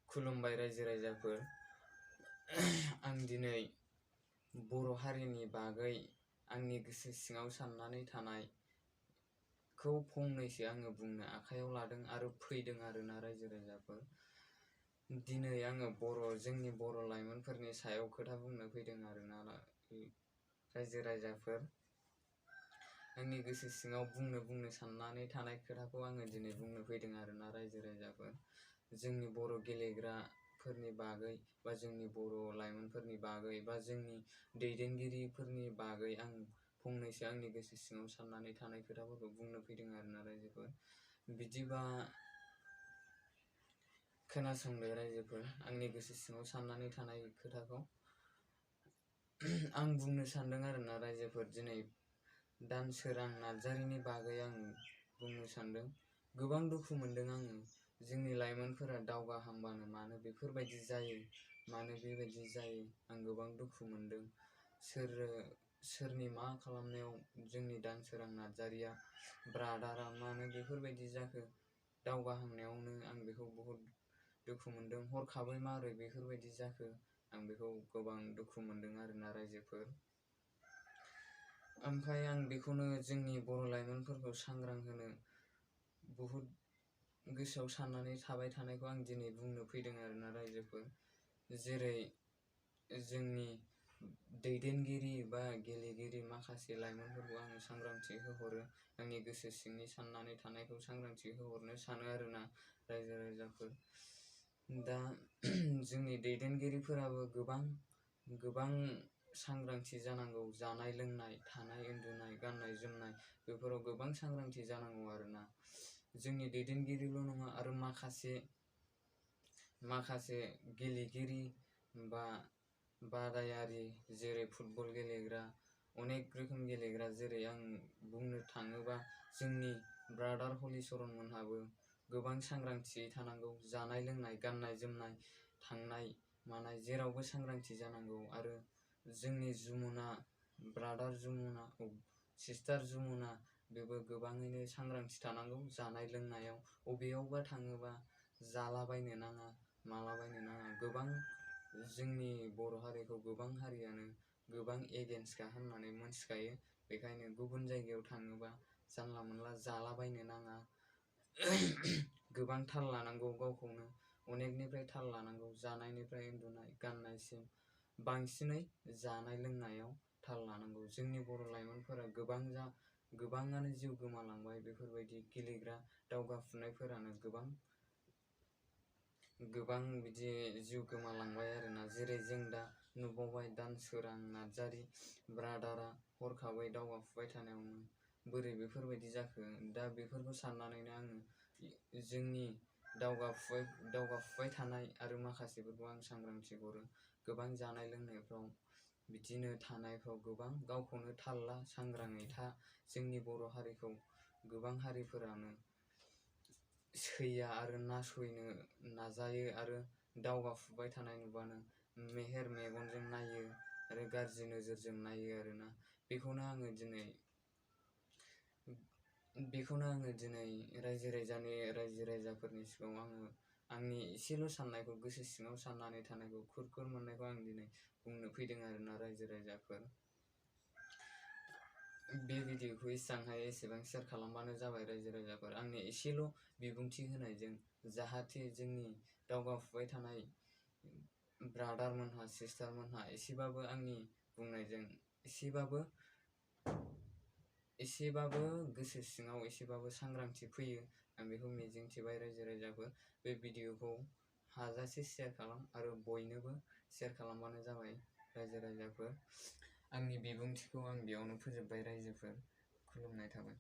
खुलुमबाय रायजो राजाफोर। आं दिनै बर' हारिनि बागै आंनि गोसो सिङाव साननानै थानायखौ फंनैसो आङो बुंनो आखायाव लादों आरो फैदों आरोना रायजो राजाफोर। दिनै आङो जोंनि बर' लाइमोनफोरनि सायाव खोथा बुंनो फैदों आरोना रायजो राजाफोर। आंनि गोसो सिङाव बुंनो साननानै थानाय खोथाखौ आङो दिनै बुंनो फैदों आरोना रायजो राजाफोर। जोंनि बर' गेलेग्राफोरनि बागै बा जोंनि बर' लाइमोनफोरनि बागै बा जोंनि दैदेनगिरिफोरनि बागै आं फंनैसो आंनि गोसो सिङाव साननानै थानाय खोथाफोरखौ बुंनो फैदों आरोना रायजोफोर। बिदिबा खोनासंदो रायजोफोर आंनि गोसो सिङाव साननानै थानाय खोथाखौ। आं बुंनो सानदों आरोना रायजोफोर, दिनै दानसोरां नार्जारिनि बागै आं बुंनो सानदों। गोबां दुखु मोनदों आङो। जोंनि लाइमोनफोरा दावगाहांबानो मानो बेफोरबायदि जायो, मानो बेबायदि जायो, आं गोबां दुखु मोनदों। सोरनि मा खालामनायाव जोंनि दानसोरां नार्जारिया ब्रादारा मानो बेफोरबायदि जाखो, दावगाहांनायावनो आं बेखौ बहुद दुखु मोनदों। हरखाबै माबोरै बेफोरबायदि जाखो, आं बेखौ गोबां दुखु मोनदों आरोना रायजोफोर। ओमफ्राय आं बेखौनो जोंनि बर' लाइमोनफोरखौ सांग्रां होनो बहुद गोसोआव साननानै थाबाय थानायखौ आं दिनै बुंनो फैदों आरोना रायजोफोर। जेरै जोंनि दैदेनगिरि बा गेलेगिरि माखासे लाइमोनफोरखौ आङो सांग्रांथि होहरो, आंनि गोसो सिंनि साननानै थानायखौ सांग्रांथि होहरनो सानो आरोना रायजो राजाफोर। दा जोंनि दैदेनगिरिफोराबो गोबां सांग्रांथि जानांगौ। जानाय लोंनाय, थानाय उन्दुनाय, गाननाय जोमनाय बेफोराव गोबां सांग्रांथि जानांगौ आरोना। जोंनि दैदेनगिरिल' नङा आरो माखासे गेलेगिरि बा बादायारि, जेरै फुटबल गेलेग्रा, अनेक रोखोम गेलेग्रा, जेरै आं बुंनो थाङोबा जोंनि ब्रादार हलिचरन मोनहाबो गोबां सांग्रांथियै थानांगौ। जानाय लोंनाय, गाननाय जोमनाय, थांनाय मानाय जेरावबो सांग्रांथि जानांगौ। आरो जोंनि ब्रादार सिस्टार जमुना बेबो गोबाङैनो सांग्रांथि थानांगौ जानाय लोंनायाव। अबेयावबा थाङोबा जालाबायनो नाङा, मालाबायनो नाङा। गोबां जोंनि बर' हारिखौ गोबां हारियानो गोबां एगेन्स्टखा होननानै मोनथिखायो। बेखायनो गुबुन जायगायाव थाङोबा जानला मोनला जालाबायनो नाङा। गोबां थाल लानांगौ गावखौनो, अनेकनिफ्राय थाल लानांगौ, जानायनिफ्राय उन्दुनाय गाननायसिम। बांसिनै जानाय लोंनायाव थाल लानांगौ। जोंनि बर' लाइमोनफोरा गोबाङानो जिउ गोमालांबाय। बेफोरबायदि गेलेग्रा दावगाफुनायफोरानो गोबां बिदि जिउ गोमालांबाय आरोना। जेरै जों दा नुबावबाय दानसोरां नार्जारि ब्रादारा हरखाबै दावगाफुबाय थानायावनो बोरै बेफोरबायदि जाखो। दा बेफोरखौ साननानैनो आङो जोंनि दावगाफुबाय थानाय आरो माखासेफोरखौ आं सांग्रांथि हरो। गोबां जानाय लोंनायफ्राव, बिदिनो थानायफ्राव गोबां गावखौनो थाल ला, सांग्राङै था। जोंनि बर' हारिखौ गोबां हारिफोरानो सैया आरो नासयनो नाजायो आरो दावगाफुबाय थानाय नुबानो मेहेर मेगनजों नायो आरो गाज्रि नोजोरजों नायो आरोना। बेखौनो आङो दिनै रायजो राजाफोरनि सिगाङाव आङो आंनि एसेल' साननायखौ, गोसो सिङाव साननानै थानायखौ, खुरखुर मोननायखौ आं दिनै बुंनो फैदों आरोना रायजो राजाफोर। बे भिडिअखौ एसेबां हायो एसेबां शेयार खालामबानो जाबाय रायजो राजाफोर, आंनि एसेल' बिबुंथि होनायजों। जाहाथे जोंनि दावगाफुबाय थानाय ब्रादारमोनहा, सिस्टारमोनहा एसेबाबो आंनि बुंनायजों एसेबाबो गोसो सिङाव एसेबाबो सांग्रांथि फैयो, आं बेखौ मिजिंथिबाय रायजो राजाफोर। बे भिडिअखौ हाजासे शेयार खालाम आरो बयनोबो शेयार खालामबानो जाबाय रायजो राजाफोर। आंनि बिबुंथिखौ आं बेयावनो फोजोबबाय रायजोफोर। खुलुमनाय थाबाय।